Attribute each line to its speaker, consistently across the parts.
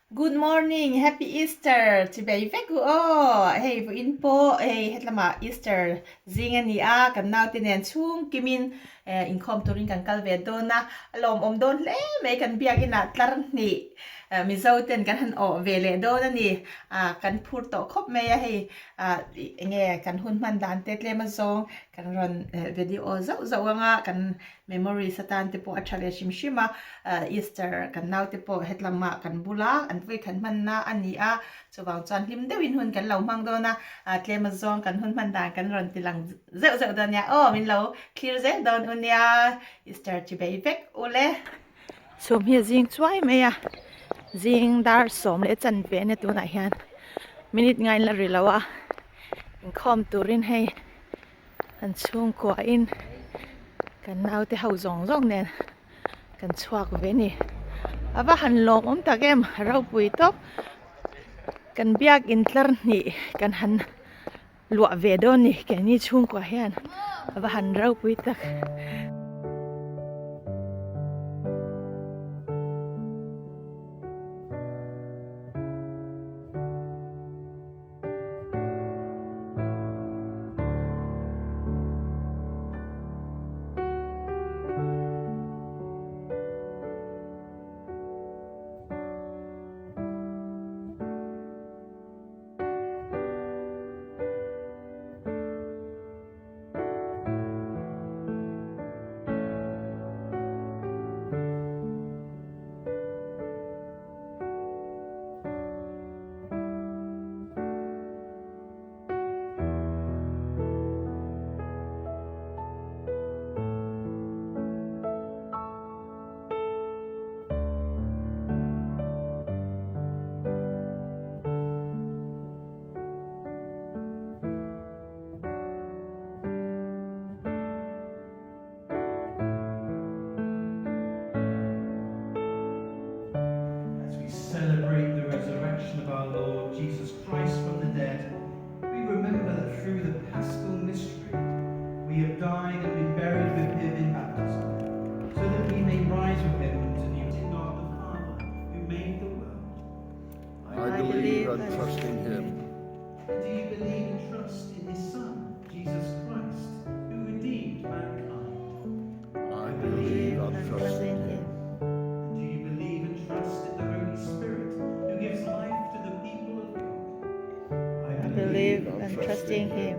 Speaker 1: Good morning, happy Easter chibei vek u aw. Hei vawiin pawh hei hetlamah Easter zing a ni a, kan naute nen chhung kimin inkhawm turin kan kal ve dawn a, a lawmawm dawn hle mai kan biakinah tlar hnih Mizo ten kan han awh ve leh dawn a ni. Kan phur tawh khawp mai a hei enge kan hun hman dan te tlem azawng kan rawn video zauh zauh anga kan Memories atan te pawh a tha ve hrim hrim a, Easter kan naute pawh hetlamah kan bula an vawikhat hmanna a ni a, chuvang chuan hlim deuhin hun kan lo hmang dawn a, tlem azawng kan hun hman dan kan rawn ti lang zeuh zeuh dawn nia aw, min lo thlir zel dawn u nia, Easter chi bei vek u le. Chhum hi a zing chuai mai a, zing dar 10:15 ania tunah hian minute ngain la ri lo a, inkhawm turin hei. An chhungkuahin kan naute ho zawng zawng nen kan chhuak ve ni. A va han lawmawm tak em a ropui tawp. Kan biak intlar hnih kan han luah ve dawn ni keini chhungkua hian a va han ropui tak.
Speaker 2: As we celebrate the resurrection of our Lord Jesus Christ from the dead, we remember that through the Paschal mystery, we have died and been buried with him in baptism, so that we may rise with him to new in God the Father, who made the world.
Speaker 3: I believe and trust in him.
Speaker 2: And do you believe and trust in his Son, Jesus Christ, who redeemed mankind?
Speaker 3: I believe and trust in him.
Speaker 2: And do you believe and trust in the Holy Spirit, who gives life to the people of God?
Speaker 1: I believe and trust in him.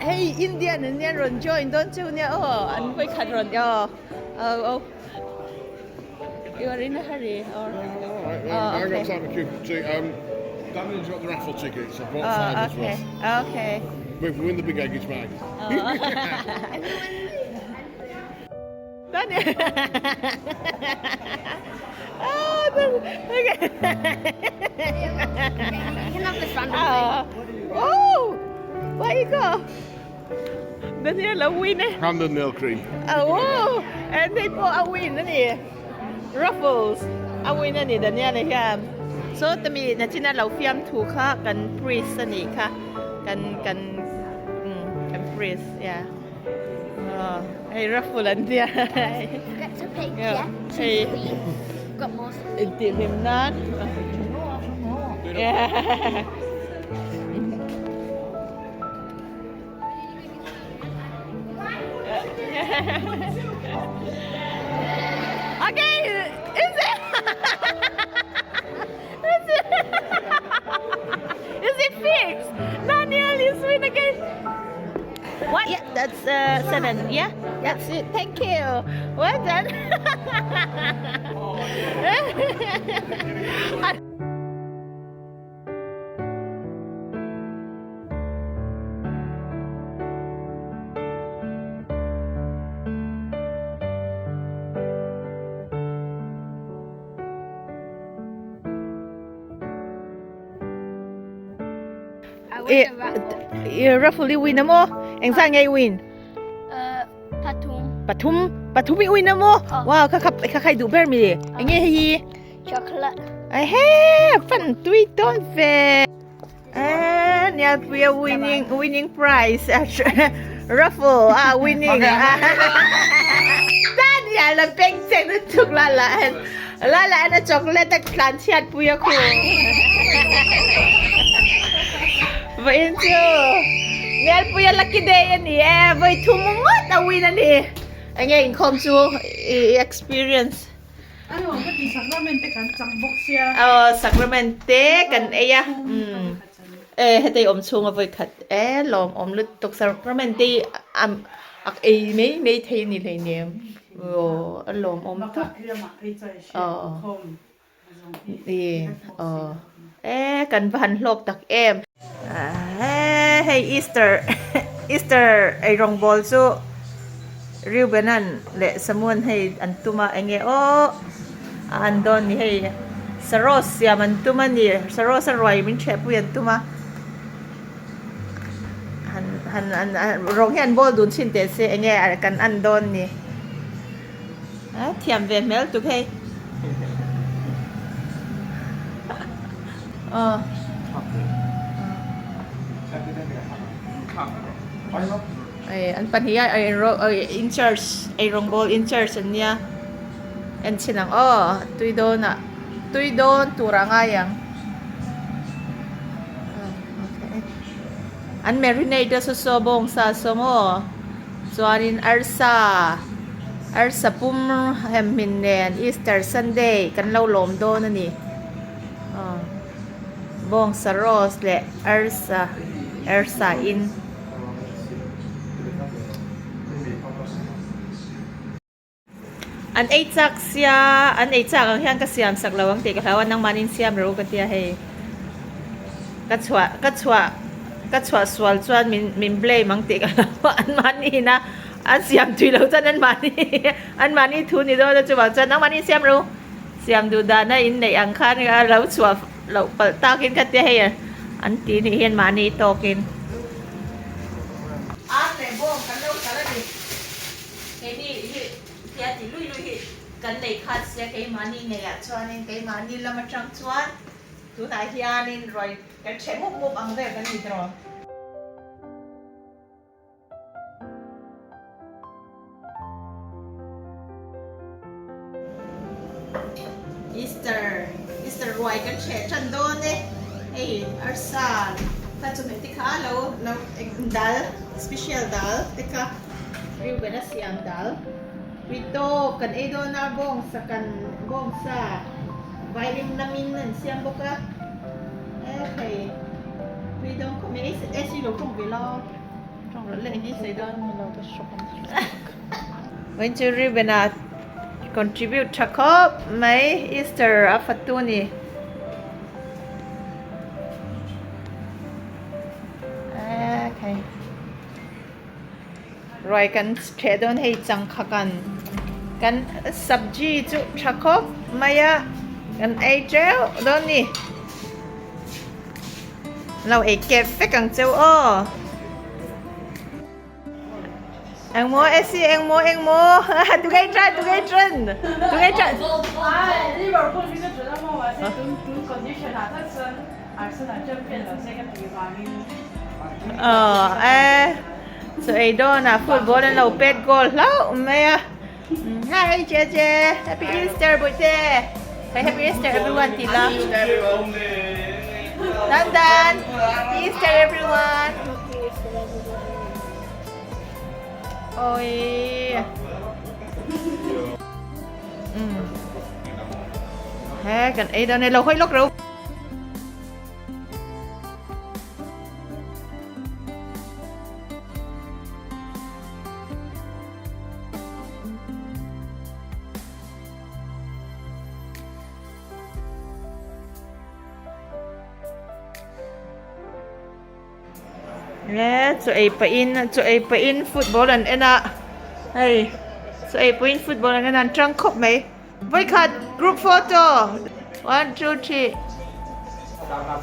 Speaker 1: Hei Indian an nia rawn join dawn chu nia aw an vawi khat rawn aw oh you are in a hurry or
Speaker 3: oh okay. I got time to queue. Um, Daniel's got the raffle tickets. I bought oh, five
Speaker 1: okay.
Speaker 3: as well.
Speaker 1: Okay.
Speaker 3: If we win the big egg, it's mine.
Speaker 1: Oh. Daniel. oh, okay.
Speaker 4: You can have this random
Speaker 1: oh. Oh, where you go? Daniel a win eh.
Speaker 3: Hand and nail cream.
Speaker 1: Oh, and they bought a win ani. Ruffles a win ani Daniel hian. So tami na china lo fiam thu kha kan priest ani kha kan kan um. Kan priest yeah hei raffle an tia hei intihhlim nan Okay, is it? Is it? Is it fixed? Daniel is win again. What? Yeah, that's uh, seven. Yeah, that's it. Thank you. Well done. I raffle i win a maw? Engzah nge i win?
Speaker 4: Pathum.
Speaker 1: Pathum. Pathum i win a maw? Wow, kha kha kha khai duh ber mi. Enge hei hi?
Speaker 4: Chocolate.
Speaker 1: Ehe, fan tui dawn ve. Eh, Nialpuia winning winning prize raffle ah winning. Daniel a beng cheng na tuk la la en la la en a chocolate a tlan chhiat pui a khu. Vawiin chu Nialpuia lucky day a ni e, vawi thum ngawt a win a ni. Enge inkhawm chu i experience.
Speaker 5: Ano, ka ti sacrament te kan chak bawk sia.
Speaker 1: Aw, sacrament te kan ei a. Umm. E, hetei awm chhung a vawi khat e, lawm awm lutuk sacrament te hi a ei mai mai thei a ni hleinem. Aw, a lawm awm tak. Aw. Aw. E, kan va han hlawk tak em. Hei Easter Easter eirawngbawl chu Reubenan leh Samuan hei an tum a enge aw a an dawn ni hei Saros siam an tum a ni Saros a ruai min thehpui an tum a han han an rawng hi an bawl dun chhin teh se enge kan an dawn ni a thiam ve hmel tuk hei. Aw. Ei an pahnih a in charge eirawng bawl in charge an nia en chhin ang aw tui dawn ah tui dawn tur a ngai ang an marinate a saw saw bawng sa saw maw chuanin arsa arsa pum hem hmin nen easter sunday kan lo lawm dawn a ni. Bawngsa rose leh arsa arsa in. An ei chak sia an ei chak ang hian ka siam sak lo ang tih ka hlau a nangmahni in siam ro ka tia hei ka chhuah ka chhuah ka chhuah sual chuan min min blame ang tih ka hlau a anmahni ina an siam tui lo chuan anmahni anmahni thu ni dawn a chuvang chuan nangmahni in siam ro. Siam duh dahna in neih ang khan a lo chhuah loh palh takin kha tia hei an ti nih hian mahni tawkin. Ar leh bawng kan lo kal a ni. Keini hi tia ti lui lui hi kan nei khat sia keimahni ngeiah chuanin keimahni lam atang chuan tunah hianin ruai kan ṭheh mup mup ang vel kan ni tawh. Easter Easter ruai kan hreh tan dawn e hei arsa kha chawhmeh te kha lo lo dal special dal te kha Reuben a siam dal tui tawk kan ei dawn a bawngsa kan bawngsa vailim lamin an siam bawk a e hei tui dawn khawp mai AC lo tawng ve la. Vawiin chu Reuben a contribute tha khawp mai Easter a fatu a ni. Okay. Ruai kan theh dawn hei changkha kan kan sabji chu tha khawp mai a kan ei teuh dawn ni. Lo ei kep vek ang cheu aw. Engmaw Essie engmaw engmaw tugei tran tugei tran tugei tran.
Speaker 5: Ai Liverpool hi ka tran a maw mahse tun tun condition ah tak chuan Arsenal champion lo se ka tih vangin.
Speaker 1: Aw eh. Chaw ei dawnah football an lo pet goal hlauh mai a. Hi JJ, happy Easter Bawihte. Hey, happy Easter everyone ti la. Dan Dan, happy Easter everyone. Oi. He kan ei dawn e lo hawi lawk ro. He chaw ei pahin chaw ei pahin football an en a hei chaw ei pahin football an en a an tang khawp mai vawikhat group photo one two three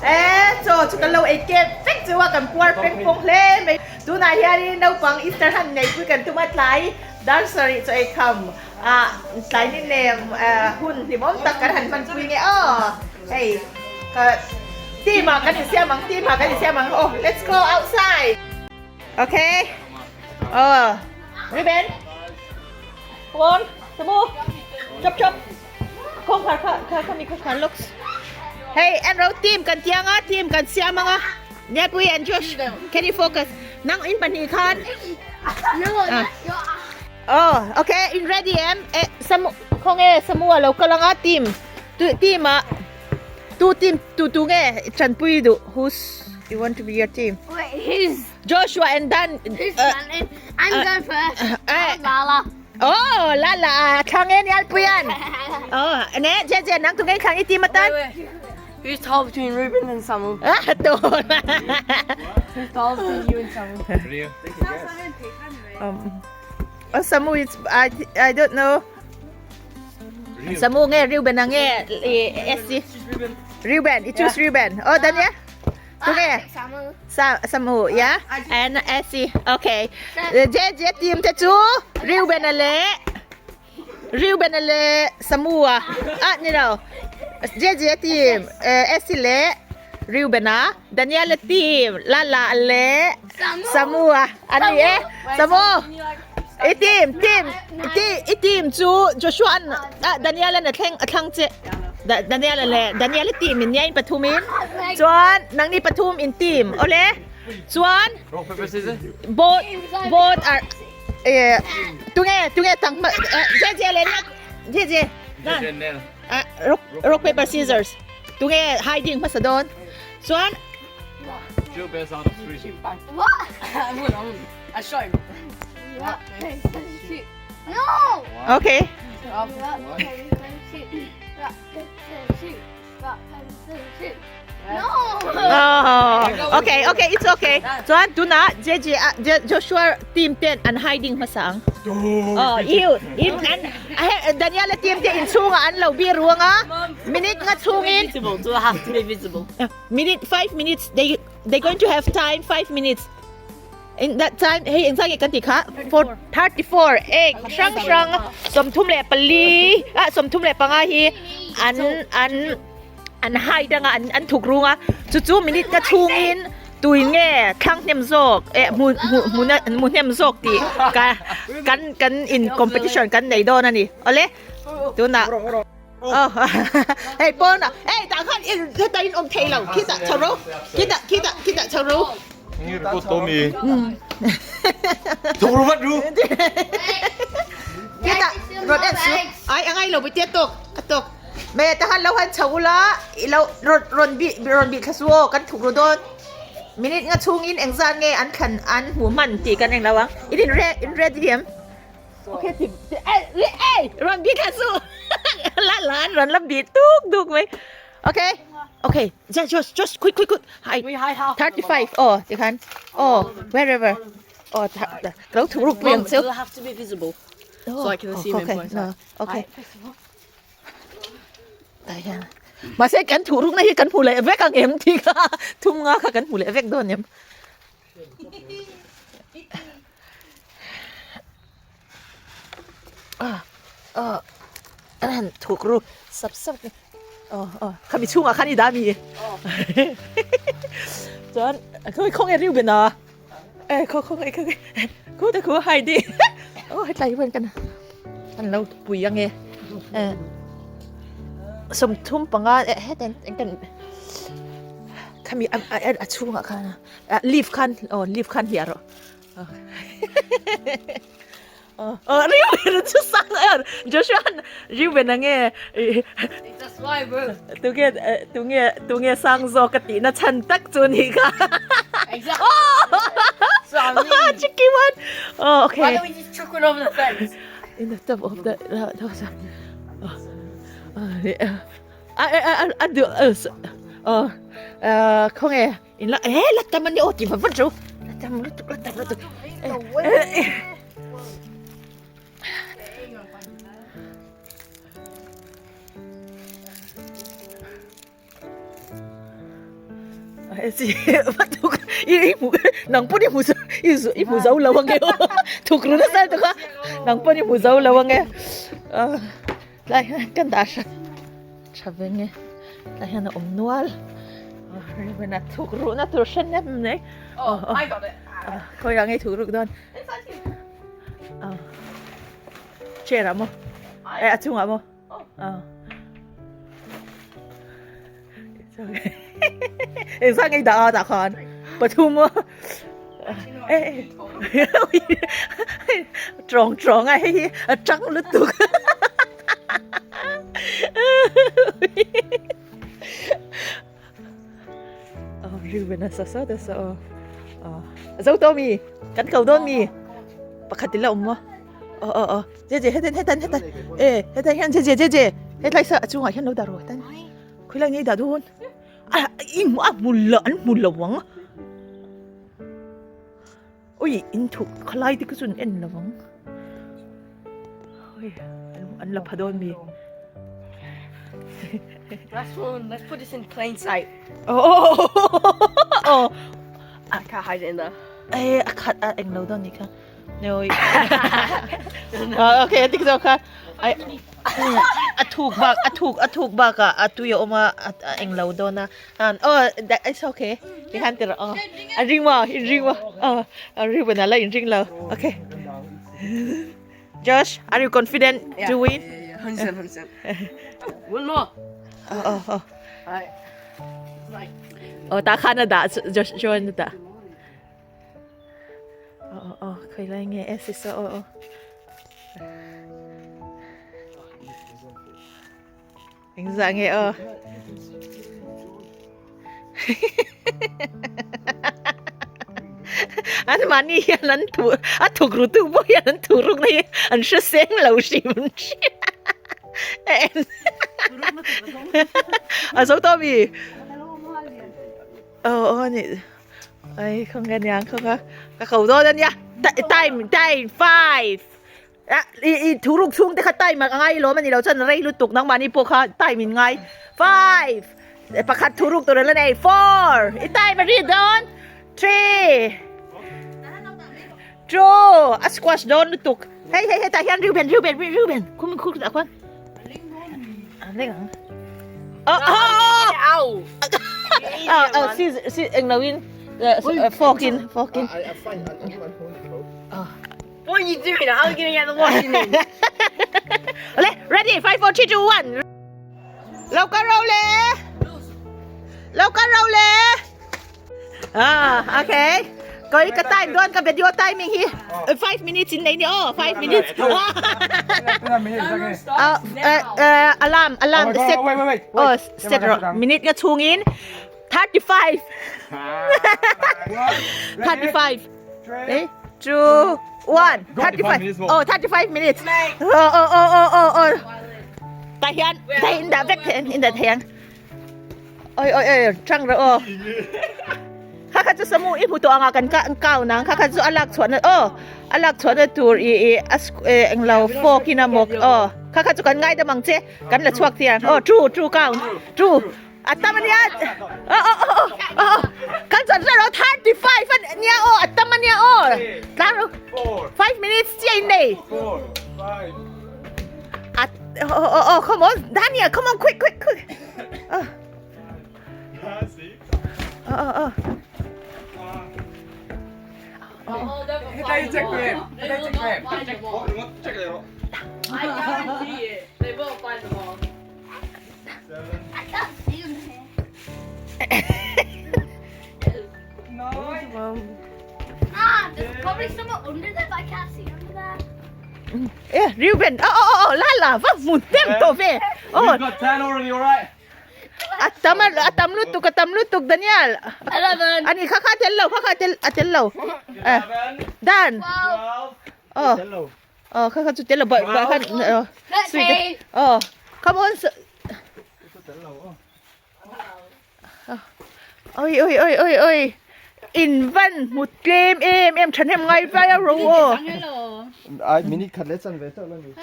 Speaker 1: e chaw chu kan lo ei kep vek chu a kan puar peng pawng hle mai tunah hianin naupang easter han neipui kan tum a tlai dar sarih chaw ei kham ah tlai ni nem hun hlimawm tak kan han hmanpui nge aw. Hei ka team ah kan insiam ang team ah kan insiam ang oh let's go outside okay oh Ruben Paul Samu chop chop kawng khar kha kha kha mi kha khan looks hey en ro team kan tiang a team kan siam anga Nepui and Josh can you focus nang in pahnih khan oh okay in ready em eh Samu khawnge Samu a lo kal anga team Tu team ah tu team tu tu nge chanpui duh who's you want to be your team?
Speaker 4: Wait, who's
Speaker 1: Joshua and Dan.
Speaker 4: Who's uh, I'm uh, going first. Uh, Lala.
Speaker 1: Oh, Lala. Thlang e nial puian. Oh, ne je je nang tu nge thlang i team atan.
Speaker 5: Who's tall between Ruben and Samuel?
Speaker 1: Ah, to.
Speaker 5: Who's tall between you and Samuel?
Speaker 1: Oh, Samu, it's I I don't know. Samu nge Reuben a nge SC Reuben you choose Reuben oh done yeah tu nge Sa Samu yeah and SC okay je je team te chu Reuben a le Reuben a le Samu a ah ni lo je je team SC le Reuben a Daniel team Lala le Samu a ani e Samu I team team i team chu Joshua an ah Daniel an a thleng a thlang che Daniel le Daniel team in nia in pathum in chuan nangni pathum in team awle chuan both both are eh tunge tunge tang je je le je je ah rock rock paper scissors tunge hiding hmasa dawn chuan Okay. Oh, okay, okay, it's okay. Chuan tunah JJ ah Joshua team ten an hiding hmasa ang. Oh, you in an Daniela team te inchhungah an lo bir ruang a. Minute nga chhungin.
Speaker 5: Visible, do I have to be visible?
Speaker 1: Minute 5 minutes they they going to have time 5 minutes. In that time hei engzah nge kan tih kha 34 egg hrang hrang 34 ah 35 hi an an an hide anga an an thuk rung a chu chu minute ka chhungin tui nge thlang hnem zawk eh hmu hmu hmu na hmu hnem zawk tih ka kan kan in competition kan nei dawn a ni awle tunah Oh hei pawn ah hei tah khan i heta in awm thei lo khitah chho ro khitah khitah khitah chho ro
Speaker 6: Thuk ru vat ru.
Speaker 1: Khitah rawn en su ai a ngai lo bute a tawk a tawk me tah khan lo han chho ula i lo rawn rawn bih rawn bih thla su aw kan thuk ru dawn minute nga chhungin engzat nge an thlan an hmuh hman tih kan eng lo ang in in in ready em Okay, ti eh eh rawn bih thla su la la an rawn la bih tuk tuk mai okay okay just just just quick quick quick hi 35 oh ti khan oh wherever oh lo thuk ruk pui ang chu
Speaker 5: Will have to be visible so I can see him
Speaker 1: okay no okay tai hian mahse kan thuh rukna hi kan hmu leh vek ang em tih kha thum nga kha kan hmu leh vek dawn em An han thuk ru sap sap khami chhungah khan i dah a mi chuan khawi khawnge riu ben a. Eh khaw khaw ngai khaw ngai khu te khu Heidi oh hetlai hian kan kan lo pui ange eh 35 eh heten kan khami a a chhungah khan leaf khan oh leaf khan hliah rawh oh Reuben chu sang a Joshua Reuben ange
Speaker 4: That's why bro.
Speaker 1: Tunge tunge tunge sang zawk ka tihna chhan tak chu ni kha.
Speaker 4: Exactly.
Speaker 1: Oh!
Speaker 4: So I mean,
Speaker 1: Tricky one. Oh, okay.
Speaker 4: Why don't we just chuck it over the fence?
Speaker 1: In the top of the oh, oh, yeah. A a a a du oh không nghe in la eh la tam ani oh ti va va chu la tam lutuk la tam lutuk Nang pawn i hmu i hmu zo lo ange aw thuk ru nasa lutuk a nang pawn i hmu zo lo ange tlai hian kan dah hran tha ve nge tlai hian a awm nual Reuben-a thuk ruhna tur hre nem mai khawiah nge thuk ruk dawn chair ah maw eh a chungah maw Eng zah ngei dah a tah khan pathum a tawng tawng a hei hi a tang lutuk oh Reuben a sa sa ta sa aw zo to mi kan ko dawn mi pakhat ila awm maw aw aw aw je je hetan hetan hetan e hetan hian je je je je hetlai sa a chungah hian lo dah rawh hetan khawilai ngei dah dawn a i hmu a hmu lo an hmu lo ang ui in thuk khalai te kha chu an en lo ang ui an la pha dawn mi
Speaker 4: Last one, let's put this in plain sight.
Speaker 1: Oh, oh,
Speaker 4: I can't hide it in there.
Speaker 1: Eh, a khat a eng lo dawn ni kha. No. Okay, a tik zo kha. Ai a thuk bak a thuk a thuk bak a a tui a awm a a eng lo dawn a. Han oh that it's okay. Ti han ti rawh aw. A ring maw? In ring maw? Aw, a ring bana la in ring lo. Okay. Josh, are you confident to win?
Speaker 4: Yeah, yeah, 100%, 100%. One more.
Speaker 1: Oh, oh, oh.
Speaker 4: Alright. Right.
Speaker 1: Oh, ta khan a dah Josh John a dah. Oh, oh, oh, khoi lai nge e si so oh, oh. Eng zah nge aw. An mahni hian an thu a thuk ru tu pawh hian an thu ruk na hi an hre seng lo hrim hrim a zo tawh mi aw aw ni ai không nghe niang không a ka ko dawn ania time time five A i i thu ruk chhung te kha time a ngai lawm a ni lo chuan rei lutuk nangmahni pawh kha time in ngai five pakhat thu ruk tur a la nei four i time a ri dawn three two a squash dawn lutuk hei hei hetah hian Reuben Reuben Reuben khum khur dah khuan a leng ang oh oh oh oh si si eng lo in fork in fork in
Speaker 4: What are you doing? How are you gonna get the washing in?
Speaker 1: Ole, ready? 5, 4, 3, 2, 1. Lo ka ro le. Lo ka ro le. Ah, okay. Koi ka time doon ka video timing hi. 5 minutes in nei ni oh, 5 minutes. Ah, eh alarm alarm
Speaker 6: Oh
Speaker 1: set.
Speaker 6: wait, wait, wait.
Speaker 1: Oh, set ro. Minute nga chungin 35. 35.
Speaker 6: Three.
Speaker 1: 2, 1,
Speaker 6: 35
Speaker 1: 35.
Speaker 6: minutes more.
Speaker 1: Oh, 35 minutes. Oh, oh, oh, oh, oh, oh. Tah hian, tah in dah vek thei in dah thei ang. Oi, oi, oi, tang rawh aw. Kha kha chu samu i hmu tawh anga kan ka kau nang kha kha chu a lak chhuahna aw a lak chhuahna tur i i a englo fork in a maw aw kha kha chu kan ngaidam ang che kan la chhuak thei ang aw two two count two A tam ania aw aw aw aw kan chuan hle rawh 35 ania aw a tam ania aw tlang rawh 5 minutes chiah in nei a aw aw aw come on Daniel come on quick quick quick aw aw aw aw. Eh, Reuben, oh, oh, oh, la la, va hmu hnem tawh ve. Oh.
Speaker 6: We've got 10 already, alright?
Speaker 1: A tam a tam lutuk, a tam lutuk, Daniel.
Speaker 4: 11.
Speaker 1: Ani kha kha tel lo, kha kha tel a tel lo. Eh. Dan.
Speaker 6: 12.
Speaker 1: Oh. Oh, kha kha chu tel lo, ba ba khan. Oh. Sweet. Oh. Come on. Oi oi oi oi oi. In van hmu tlem em em thahnem ngai vai a ro aw.
Speaker 6: Ai minute khat leh chan ve chauh la ni.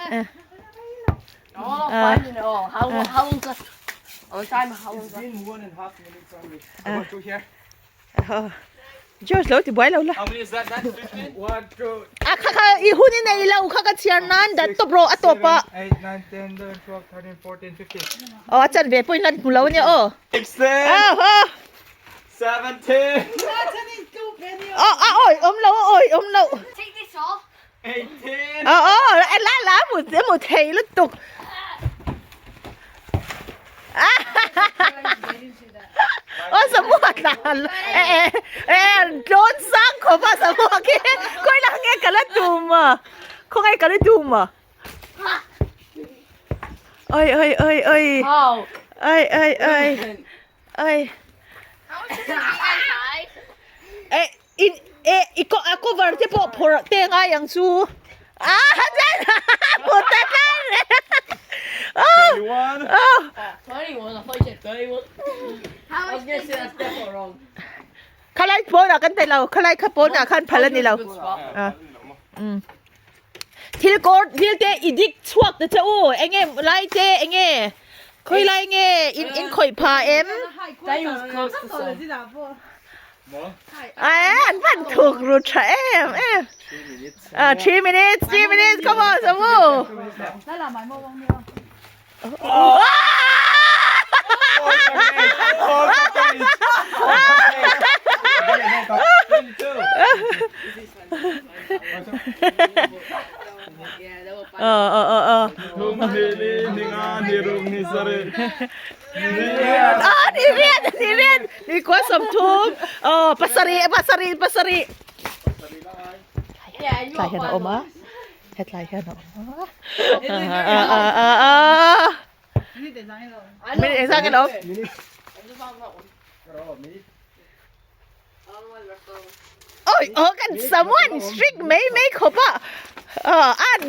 Speaker 5: Oh, finding it all. How how long's that? Oh, time how long's that?
Speaker 6: Been one and a half minutes only. I got two here.
Speaker 1: George lo ti buai lo la.
Speaker 6: How many is that? That's 15? 1, 2,
Speaker 1: A kha kha i hun i nei lo kha ka chhiar nan dat tawp rawh a tawp a.
Speaker 6: 8, 9, 10, 11, 12, 13, 14, 15.
Speaker 1: Aw a chan ve pawhin lan hmu lo ania aw.
Speaker 6: 16,
Speaker 1: Aw aw.
Speaker 6: 17,
Speaker 1: Aw a awi awm lo a awi awm lo.
Speaker 4: Take this off.
Speaker 6: 18.
Speaker 1: Aw aw la la a mu thei lutuk. Aw samuak tla eh eh tlawn sang khawp a samuak hi khawi lah nge ka la tum a khawnge ka la tum a oi oi oi oi oi oi oi oi eh in eh i a cover te pawh phawrh te ngai ang chu a hmu ta tlat khalai pawnah kan pe lo khalai kha pawnah khan phal a ni lo thil kawr thil te i dik chhuak ta che u enge lai te enge khawi lai nge in in khawih pha em An van thuk ru tha em em. Ah, 3 minutes, 3 minutes, come on, Samu. Ờ ờ ờ ờ. Ah, ni riat, ni riat. Ni kwa 30. Oh, pasarih, pasarih, pasarih. Tlai hian a awm a. Hetlai hian a awm a. Ah, ah, ah, ah. Minute engzah nge lo? Oi, oh kan someone strict mai mai khawp a. Oh, an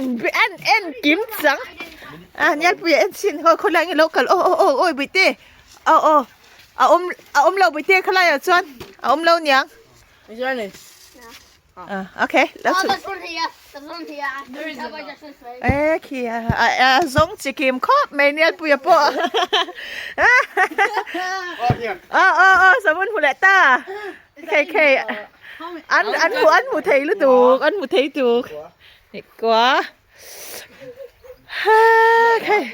Speaker 1: an en kim chang. Ah, nial pui en chin ho khawlai nge lo kal. Oh, oh, oh, oi buite. Oh, oh. A awm a awm lo buite khalai ah chuan a awm lo niang.
Speaker 5: Is there any?
Speaker 1: Ah, okay.
Speaker 4: Oh, there's one here. There's one here. There is one.
Speaker 1: Eh, khi a a zawng chi kim khawp mai nial pui a pawh. Oh, oh, oh, someone hmu leh ta. Khei khei. An an hmu an hmu thei lutuk, an hmu thei tuk. Ni kua. Ha, khei.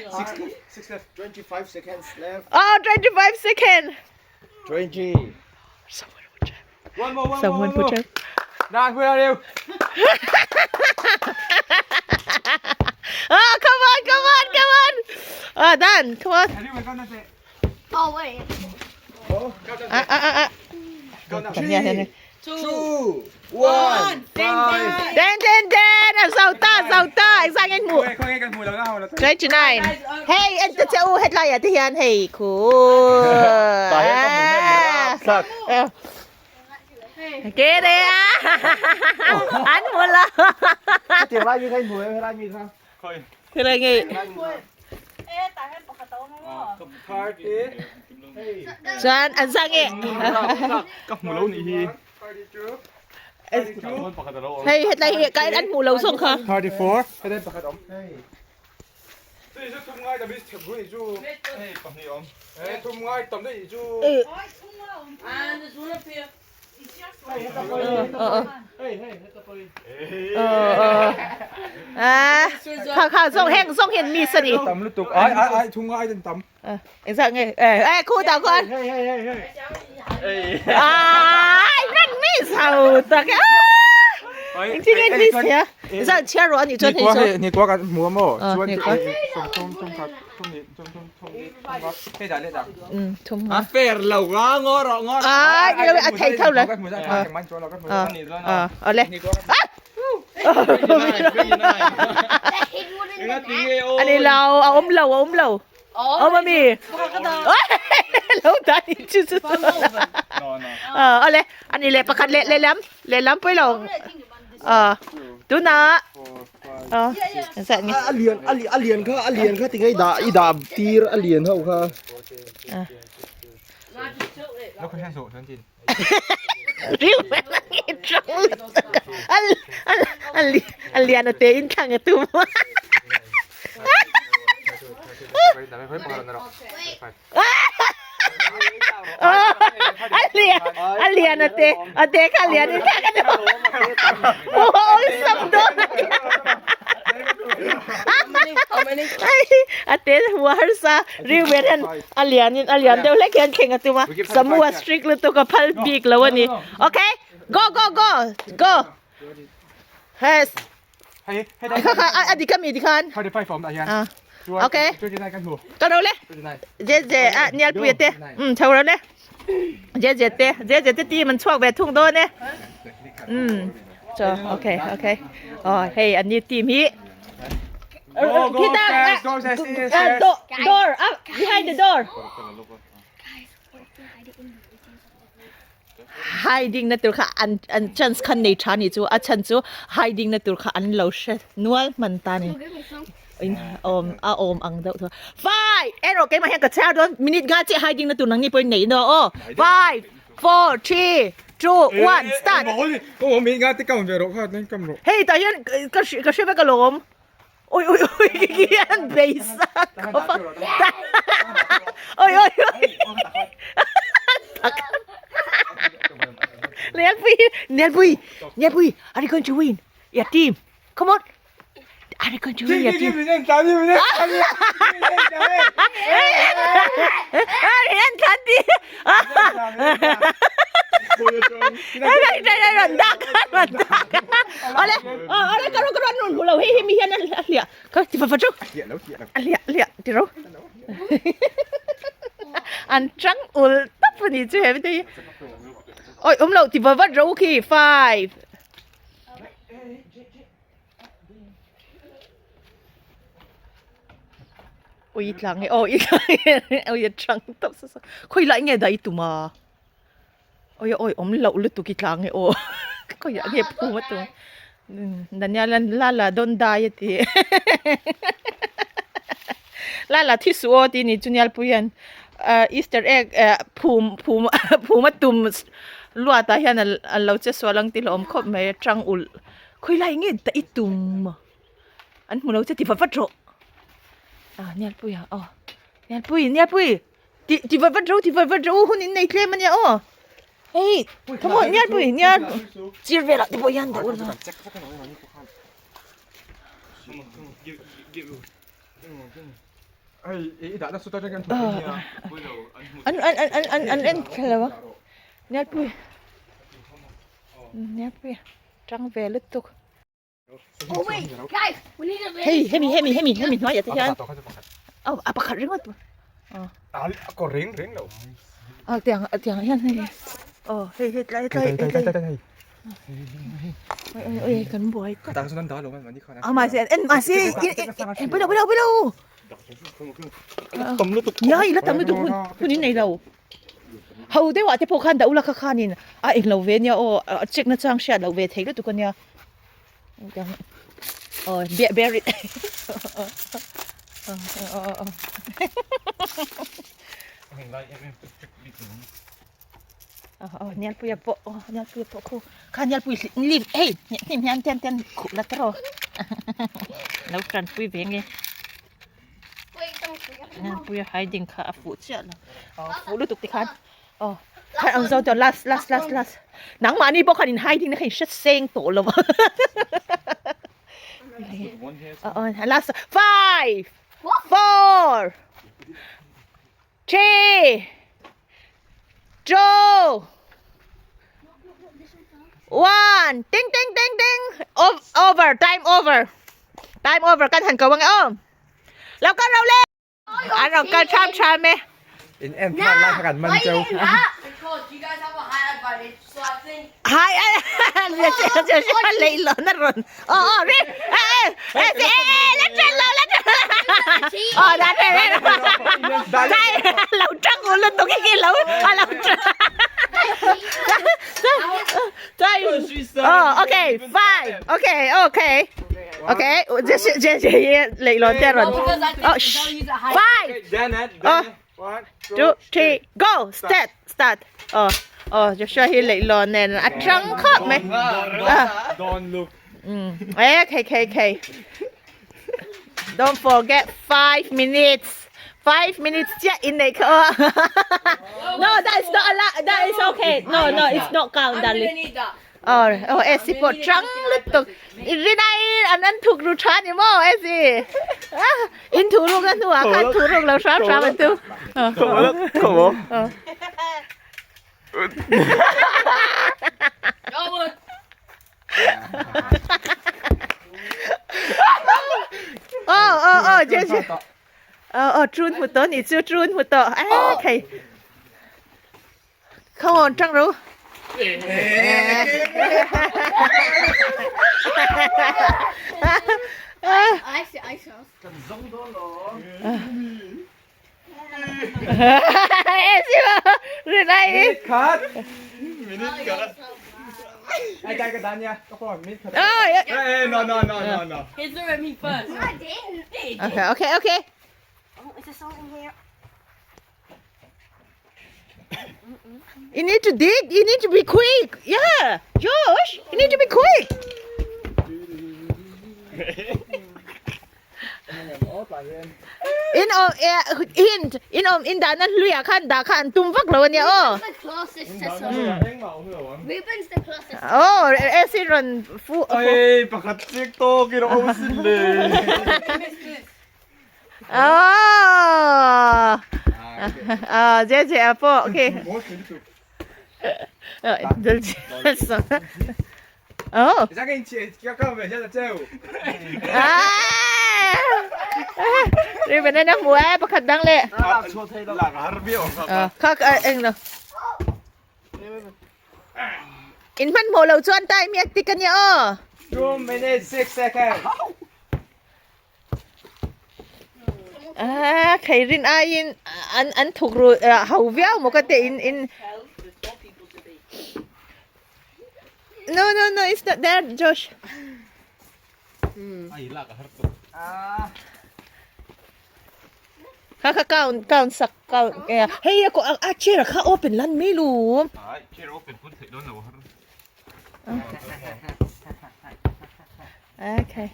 Speaker 6: 25 seconds left.
Speaker 1: Oh, 25 second.
Speaker 6: 20.
Speaker 1: Someone put
Speaker 6: One more, one
Speaker 1: Someone
Speaker 6: more, one
Speaker 1: put
Speaker 6: more. Dan, where are you?
Speaker 1: Oh, come on, come on, come on. Oh, Dan, come on.
Speaker 4: Oh, wait.
Speaker 1: Ah, ah, ah, ah.
Speaker 6: Three, two, one, five.
Speaker 1: Den, den, den. A zo ta, zo ta. Engzah nge hmuh? 29. Hei, en ta che u hetlai ah te hian hei khu. Ke re a. An hmu lo.
Speaker 6: Tiang lai mi kha in hmu em, helai mi kha.
Speaker 1: Helai nge. Chuan an zah nge.
Speaker 6: Ka hmu lo nih hi.
Speaker 1: Hei hetlai hi ka an hmuh lo zawng kha.
Speaker 6: 34. Helai pakhat awm.
Speaker 1: Kha kha zawng heng zawng hian miss a ni.
Speaker 6: Tam lutuk ai ai ai thung ngai ten tam.
Speaker 1: Engzah nge eh khu tah khuan. Ai nan miss ho tak e. Engtin nge list thei a? Zan chhiar rawh a nih chuan hei chu.
Speaker 6: Ni kua kan hmu a maw?
Speaker 1: Chuan ni kua.
Speaker 6: Sawmthum thumkhat thumhnih thumthum thumli thumva hei dah leh dah.
Speaker 1: Thum
Speaker 6: A fair lo nga ngaw rawh ngaw rawh.
Speaker 1: Ai ni lo a thei tho lo. Awle. A ni lo a awm lo a awm lo. Awm ami? Lo dah ni chu chu. Awle a ni leh pakhat leh lehlam lehlam pawih lo. Tunah
Speaker 7: A lian a lian kha a lian kha tinge i dah i dah tir a lian ho kha.
Speaker 1: A lian a te in thlang a tum. A lian a te a te kha lian in thlang a tum. Awlsam dawn a nia. A te hmu a harsa riu ber hian a lian in a lian deuh hlek hian thleng a tum a samu a strict lutuk a phal bik lo a ni okay go go go go yes kha kha a dik ami tikhan okay ka ro le je je a nial pui te um chho ro le je je te je je te ti man chhuak ve thung dawn e um cho okay okay oh hei an ni team hi
Speaker 6: Go, go,
Speaker 1: Kita,
Speaker 6: stairs, go, stairs, stairs.
Speaker 1: Do, door, up, behind the door. Hiding na tur kha an an chance khan nei tha ni chu a chan chu hiding na tur kha an lo hre nual man ta ni in awm a awm ang deuh thu five ero keimah hian ka chhiar dawn minute nga chiah hiding na tur nang ni pawhin nei no aw five four three two one start hei tah hian ka ka hre vek alawm oi oi oi khian beisa khawp a oi oi oi Nelpui Nelpui Nelpui are you going to win your team come on are you going to win your team An tang ul tap a ni chu he te hi oi awm loh ti va vat ro khi five Ui tlang e aw i tlang e ui a tang tawp sa sa khawi lai nge dah i tum a oi oi awm loh lutuk i tlang e aw khawi ah nge phum a tum Daniel an lala dawn dai a ti lala thi suh aw tih ni chu Nialpui hian ah easter egg eh phum phum phum a tum luat ah hian a lo che sual ang tih hlauhawm khawp mai a tang ulh khawi lai nge dah i tum a. An hmu lo che ti vat vat rawh. Ah Nialpuia aw. Nialpui Nialpui ti ti vat vat rawh ti vat vat rawh hun in nei tlem ania aw. Hei come on Nialpui Nial chir velah te pawh hian dah ula. An an an an an en thla lo a. Nialpui Nialpui tang ve lutuk. Hei hemi hemi hemi hemi hnuaiah te hian aw a pakhat ringawt
Speaker 6: a kawr reng reng lo
Speaker 1: a tiang tiang hian hei aw hei hei tlai tlai tlai oi oi oi kan buai
Speaker 6: tak tah chuan dah lo man mani khan
Speaker 1: a mahse en mahse en pawilo pawilo pawilo
Speaker 6: tam lutuk
Speaker 1: nia i la tam lutuk hun hun in nei lo Ho deuh ah te pawh khan dah ula kha khanin a englo ve ania aw a check na chang hriat loh ve thei lutuk ania aw bear it aw Nialpuia pawh aw Nialpuia pawh khu kha Nialpui lim hei hnim hian ten ten khuh la tawh lo tanpui ve nge. Puia hiding kha a fuh chiah lo aw fuh lutuk ti khan aw khan ang zo tawh last last last last nangmahni pawh khan in hiding na kha in hre seng tawh lo aw last five four three two. One ting ting ting ting over time over time over kan han ko ang aw lo kal ro le an ro kal tham tham e
Speaker 6: In en thar lai kan man cheu.
Speaker 1: Hai ai lấy lớn nó rồi. Ờ ờ đi. Ê ê ê ê lên trên lầu lên trên. Ờ đã đây đây. Đây lầu trắng của lên tụi cái kia lầu à lầu trắng. Đây. Ờ ok fine. Ok ok. Ok, 这是这是雷伦的人。哦，five.
Speaker 6: One,
Speaker 1: two, three, go, start, start. 哦哦，就说起雷伦呢，啊，张克没？
Speaker 6: 啊，Don't look.
Speaker 1: 嗯，哎，K K K。Don't forget 5 minutes. 5 minutes 接 in 那个。No, that's not a lot. That is okay. No, no, it's not count, darling. 哦哦，哎，是不张了都，你那อันนั้นถูกรูชานี่มั้งไอ้สิอินถูรูกันตัวคันถูรูเราชอบชอบมันตัว
Speaker 7: Come on.
Speaker 1: 哦哦哦，这是，哦哦，准不到，你就准不到，哎，可以。Come on，张茹。
Speaker 4: I see, I saw.
Speaker 1: 哎，是吗？是哪里？
Speaker 6: Cut. Ai cái đàn nha. Có phải minute cut.
Speaker 1: 哦
Speaker 6: Hey, no no no no no.
Speaker 5: He threw at me first.
Speaker 4: I didn't.
Speaker 1: ，OK OK OK。
Speaker 5: Oh, is there something here?
Speaker 1: You need to dig. You need to be quick. Yeah, Josh, you need to be quick. In om in in om in da na luya khan da khan tum vak lo nia o.
Speaker 4: The closest to someone. Ruben's the closest.
Speaker 1: Oh, esi ron fu.
Speaker 6: Ay, pakhat TikTok iro sin le.
Speaker 1: Oh. Ah, je je apo. Okay. Oh.
Speaker 6: Is that going to come here too?
Speaker 1: Ah. Ruben na mua pakhat dang le. Ờ, khác anh nào. In man mo lo chuan tai miak ti kan ya o.
Speaker 6: 2 minutes 6 seconds.
Speaker 1: À, khai rin ai in an an thuk ru hau viau mo ka te in in No no no, it's not there, Josh.
Speaker 6: Ah.
Speaker 1: Kha kha count count sak count. Hey ako ang ah chair kha open lan mi lu.
Speaker 6: Ay, chair open pun thei don lo.
Speaker 1: Okay.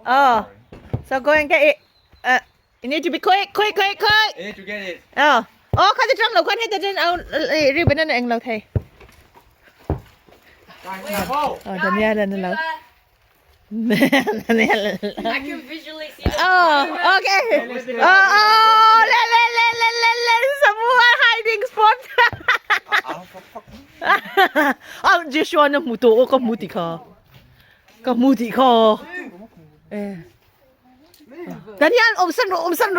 Speaker 1: Oh. So go and get it. You need to be quick, quick, quick, quick.
Speaker 6: You need to get it.
Speaker 1: Oh. Oh, เขาจะจ้องเราคนให้แต่เดินเอารีบไปนั่นเองเราไทยอ๋อเดี๋ยวนี้เดี๋ยวนี้เราเดี๋ยวนี้
Speaker 5: I can visually see the
Speaker 1: อ๋อโอเคอ๋อเล่นเล่นเล่นเล่นเล่นเล่นสมัว hiding spot อ้าวเจชัวนะมูตัวก็มูติคอก็มูติคอเออแต่นี่อมสันอมสัน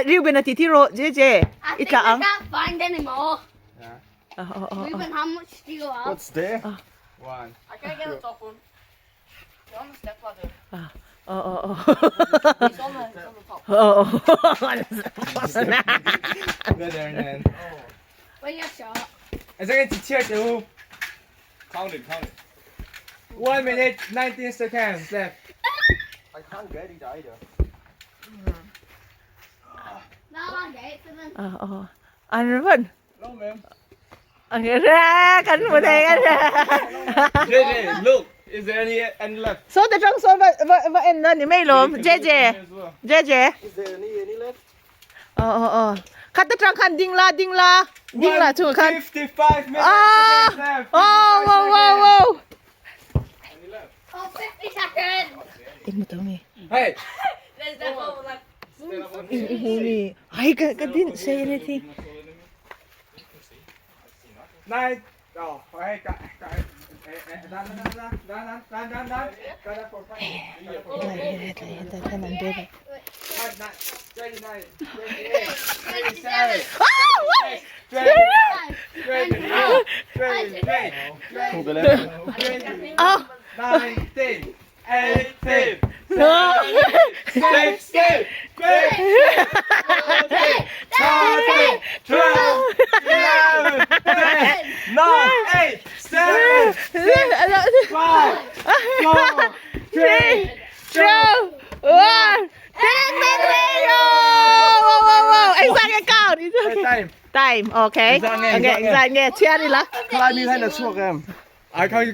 Speaker 1: ริวเป็นนาทีที่โรเจเจ
Speaker 4: I think
Speaker 1: อีกอ่ะ
Speaker 4: I can't find any more.
Speaker 1: อ๋ออ๋อ
Speaker 4: Ruben, how much do you have?
Speaker 7: What's there?
Speaker 6: One.
Speaker 5: I can't get the top one. You're on the step ladder.
Speaker 1: อ๋ออ๋ออ๋อ
Speaker 5: It's on the, it's on the top.
Speaker 1: อ๋อ
Speaker 6: There then.
Speaker 4: When you're short.
Speaker 6: Is that going to cheer too?
Speaker 3: Count it, count it.
Speaker 6: 1 minute 19 seconds left.
Speaker 7: I can't get it either.
Speaker 4: Now I'll get it for them.
Speaker 1: อ๋ออ๋ออันนั้น
Speaker 6: No, ma'am.
Speaker 1: อันแรกกันหมดเลยกัน
Speaker 6: JJ, look. Is there any any left?
Speaker 1: โซแต่จ้องโซว่าว่าว่าเอ็นนั่นนี่ไม่ล้มเจเจเจเจ
Speaker 7: Is there any any left?
Speaker 1: อ๋ออ๋อขัดตะจังคันดิ้งลาดิ้งลาดิ้งลาชูคัน
Speaker 6: 55 minutes
Speaker 1: อ๋อ
Speaker 6: seconds left.
Speaker 1: โอ้ว้าวว้าวว้าว
Speaker 4: Oh, 50 seconds.
Speaker 1: เอ็งมาตัวมี
Speaker 6: Hey,
Speaker 5: There's definitely one left.
Speaker 1: อิงหูนี่ไอ้ก็ก็ didn't say anything.
Speaker 6: 9 oh hei ka ka dan dan dan dan dan dan dan dan 4 5 9 29 28 27 26
Speaker 1: Oh.
Speaker 6: 19 18 16 15 14 13 12 11 10 9 8 7 6 5 4 3
Speaker 1: 2 1 Ding ding ding oh wow wow wow anh sang cái cao đi
Speaker 6: Time.
Speaker 1: Time okay
Speaker 6: Sang nghe,
Speaker 1: Okay
Speaker 6: sang nghe.
Speaker 1: sang nghe chia đi là
Speaker 7: Khalai mi khan a chhuak em.
Speaker 6: Ai khao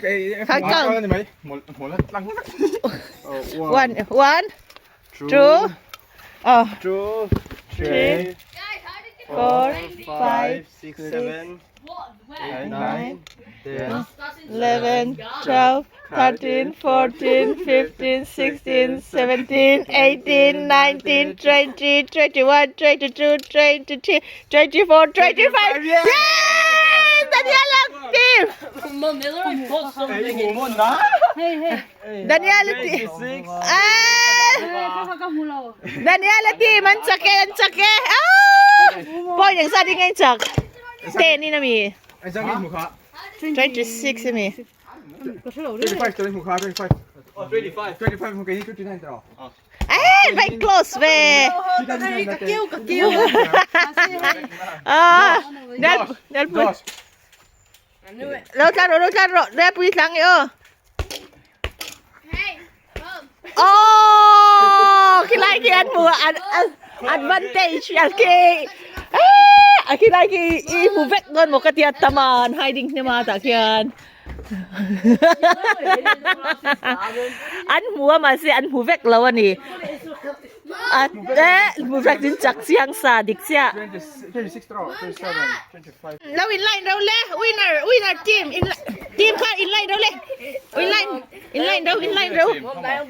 Speaker 1: Khao câu.
Speaker 6: ni mai. Một một là lăng.
Speaker 1: One one two oh
Speaker 7: 2
Speaker 1: Three.
Speaker 7: 3
Speaker 1: 4 5
Speaker 7: 5 6 7 8 9 10
Speaker 1: 11 12 13 14 15 16 17 18 19 20 21 22 23 24 25
Speaker 6: Yeah!
Speaker 1: Yes! Daniela team!
Speaker 5: Mum, they literally put something in.
Speaker 1: Daniela team!
Speaker 7: 6
Speaker 1: Ah! Daniela team! Ang tsake! Ang tsake! Ah! Boy, ang sa ding ang tsak. 10 ni nami.
Speaker 6: Anh sang nghe một khá.
Speaker 1: 26 ni.
Speaker 6: 25 25 25. 25. 25 không cái 29 rồi.
Speaker 1: Eh, very close ve. Ah, nel nel pui.
Speaker 6: Dos.
Speaker 1: Lo tla ro, lo tla ro. Nel pui tlang yo.
Speaker 4: Hey, Mum.
Speaker 1: Oh, kilai ki an mu an advantage al ki. Eh, a kilai ki i mu vek ngon mo katia taman hiding ni ma ta khian. An mu ma se an mu vek lo ani. A eh mu vek din chak chiang sa dik chia.
Speaker 6: 26 rồi, 27, 25.
Speaker 1: Lo in line đâu le winner winner team in team kha in line đâu le in line in line đâu in line đâu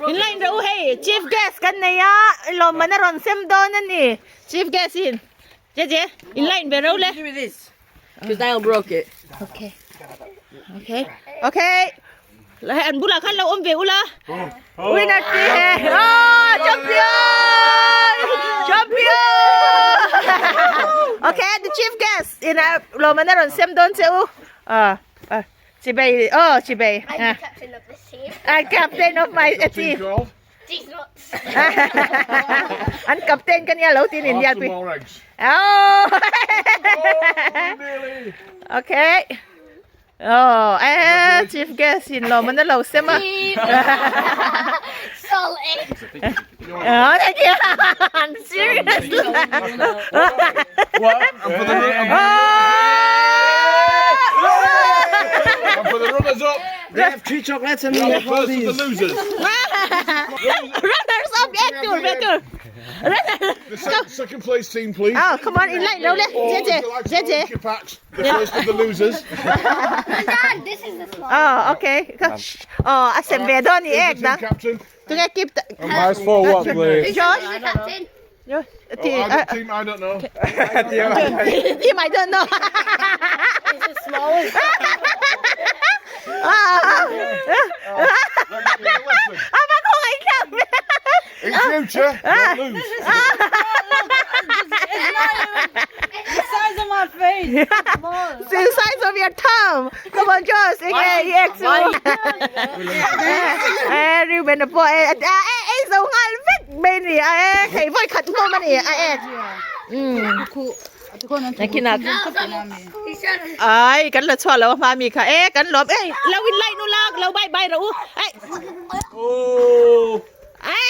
Speaker 1: in line đâu hey chief guest kan nei a lom mana ron sem don ani chief guest in je je in line be ro le
Speaker 5: Do with this. Because Niall broke it.
Speaker 1: okay okay okay la an bula khan lo om ve ula winner team oh champion champion okay the chief guest in a lom mana ron sem don che u ah ah chibei oh chibei
Speaker 4: I'm
Speaker 1: ah
Speaker 4: the captain of this team.
Speaker 1: I'm captain of my
Speaker 3: Team
Speaker 1: team.
Speaker 3: called.
Speaker 4: These nuts.
Speaker 1: An captain kanya lo tin
Speaker 3: I'll
Speaker 1: India
Speaker 3: have some
Speaker 1: pi.
Speaker 3: more eggs.
Speaker 1: Oh.
Speaker 3: Nearly.
Speaker 1: Okay. Oh, eh, chief guest in lo man lo sema.
Speaker 4: Salty.
Speaker 1: Oh, thank you. I'm serious.
Speaker 3: What? And for the, and
Speaker 1: Oh!
Speaker 3: and for the runners up,
Speaker 7: They have 3 chocolates and
Speaker 3: we
Speaker 7: we
Speaker 3: have
Speaker 7: have
Speaker 3: the
Speaker 7: all
Speaker 3: first of the
Speaker 7: these.
Speaker 3: losers.
Speaker 1: Runners up, Hector, Hector.
Speaker 3: The second place team, please.
Speaker 1: Oh, come on, in line, lo le.
Speaker 3: Or
Speaker 1: Jeje,
Speaker 3: if you like to
Speaker 1: jeje.
Speaker 3: your packs, the first of the losers.
Speaker 4: Dad, this is the small.
Speaker 1: Oh, okay. Oh, asem ve don ni
Speaker 3: Who's
Speaker 1: egg
Speaker 3: the team
Speaker 1: na.
Speaker 3: captain?
Speaker 1: Tunga keep the
Speaker 6: Minus 4 what, please?
Speaker 1: Josh.
Speaker 4: Who's the captain?
Speaker 1: Josh.
Speaker 3: Oh,
Speaker 1: Team,
Speaker 3: I don't, team, I don't know.
Speaker 1: team, I don't know.
Speaker 5: It's the smallest.
Speaker 1: Ah,
Speaker 3: Learn a lesson.
Speaker 1: ah, ko ngay lang.
Speaker 3: In future, don't lose.
Speaker 8: Size of my face.
Speaker 1: It's the size of your thumb. Come on, Josh. Okay, yes. Eh, Ruben po. Eh, eh, eh, so ngal vek ben ni. Eh, kay voi khat mo man ni. Eh, eh. Nakinak.
Speaker 4: He said,
Speaker 1: Ai, kan la chwa lo ma mi kha. Eh, kan lop. Eh, lo win lai nu la, lo bye bye ro. Eh.
Speaker 6: Oh.
Speaker 1: Ai.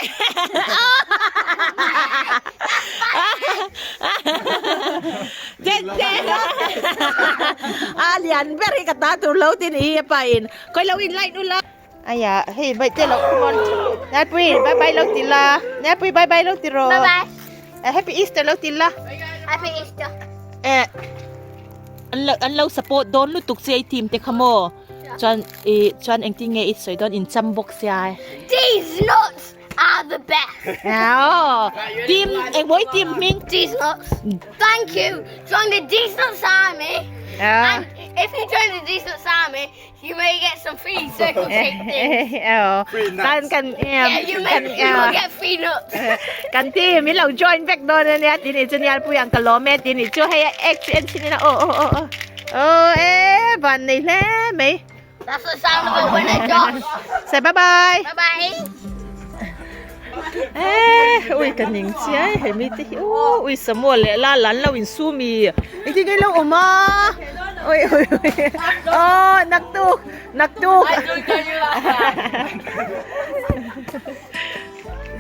Speaker 1: Je je. A lian very ka ta tu lo tin i pa in. Koi lo in lai nu la. Aya, hey, bye te lo come on. Nai pui, bye bye lo ti la. Nai pui bye bye lo ti ro.
Speaker 4: Bye bye.
Speaker 1: Happy Easter lo ti la.
Speaker 4: Happy Easter.
Speaker 1: Eh an lo an lo support don lu tuk che team te khamo. Chuan e chuan eng ti nge i soi don in cham bok sia.
Speaker 4: These nuts are the best.
Speaker 1: Nào, team eng boi team ming.
Speaker 4: These nuts. Thank you. Join the These Nuts Army
Speaker 1: À.
Speaker 4: and If you join the decent army, you may get some free circle shaped things.
Speaker 1: Kan kan
Speaker 4: Yeah, you may you will get free nuts.
Speaker 1: Kan team min lo join vek dawn a nia tih ni chu Nialpui ang ka lawm e tih ni chu hei a egg chu en thin ila aw aw aw aw aw e van nei hle mai.
Speaker 4: That's the sound of a winner Josh.
Speaker 1: Say bye bye.
Speaker 4: Bye bye.
Speaker 1: Eh ui ka ning chiai hei mi te hi u ui samuel leh la lan lo in su mi engtin nge lo awm a ui ui ui aw naktuk naktuk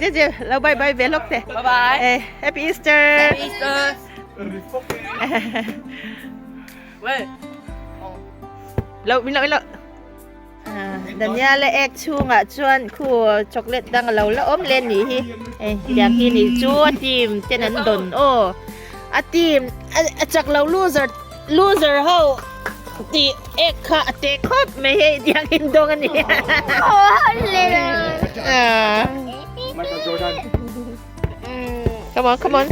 Speaker 1: je je lo bye bye ve lawk te
Speaker 5: Bye bye.
Speaker 1: Eh happy Easter.
Speaker 5: Happy Easter. Wait.
Speaker 1: Lo min lo min lo. Daniela ek chhungah chuan khu chocolate dang a lo la awm le nih hi hei tiang hi nih chu a team ten an dawn aw a team a chak lo loser loser ho tih ek kha a te khawp mai hei tiang in dawng a ni come on come on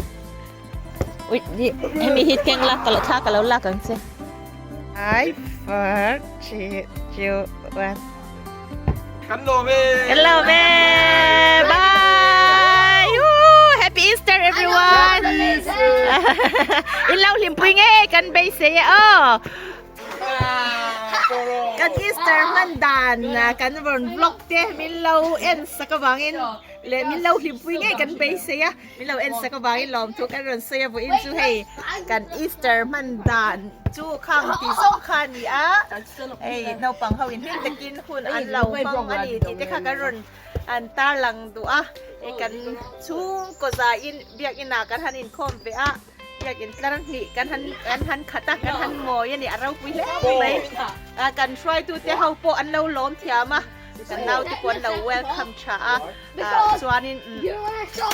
Speaker 1: Ui hemi hi keng la ka thla ka lo lak ang che. 5 4 3 2 1
Speaker 6: Kan lawm e!
Speaker 1: Kan lawm e! Bye! Woo! Happy Easter everyone! In lo hlimpui nge kan beisei e aw! Kan Easter hman dan kan rawn vlog te min lo en sak avangin leh min lo hlimpui ngei kan beisei a. Min lo en sak avangin lawmthu kan rawn sawi a vawiin chu hei kan Easter hman dan chu khang tih zawng kha a ni a hei naupang ho in hlim takin hun an lo hmang a ni tih te kha kan rawn an tarlang duh a hei kan chhungkaw zaiin biakin ah kan han inkhawm ve a biakin tlar hnih kan han kan han khat a kan han mawi a ni a ropui hle mai a kan hruaitute ho pawh an lo lawm thiam a kan naute pawh an lo welcome tha a. Chuanin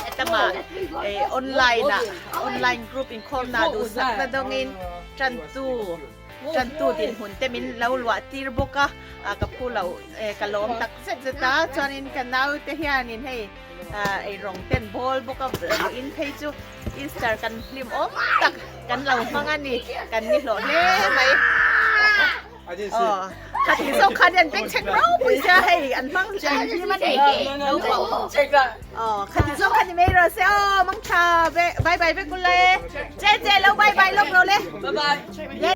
Speaker 1: hetama online ah online group inkhawmna duhsakna dawngin tantu tantu dinhmun te min lo luah tir bawk a ka phu lo ka lawm tak zet zet a chuanin ka naute hianin hei eirawng ten bawl bawk a vawiin phei chu Easter kan hlim awm tak kan lo hmang a ni kan ni hlawh hle mai. Aw, kha ti zawk khan an beng chhek ropui sia hei an hmang an hlim a ni. Aw, kha ti zawk khan ni mai rawh se aw mang tha ve bye bye vek ule. Che che lo bye bye lawk lo le.
Speaker 5: Bye bye.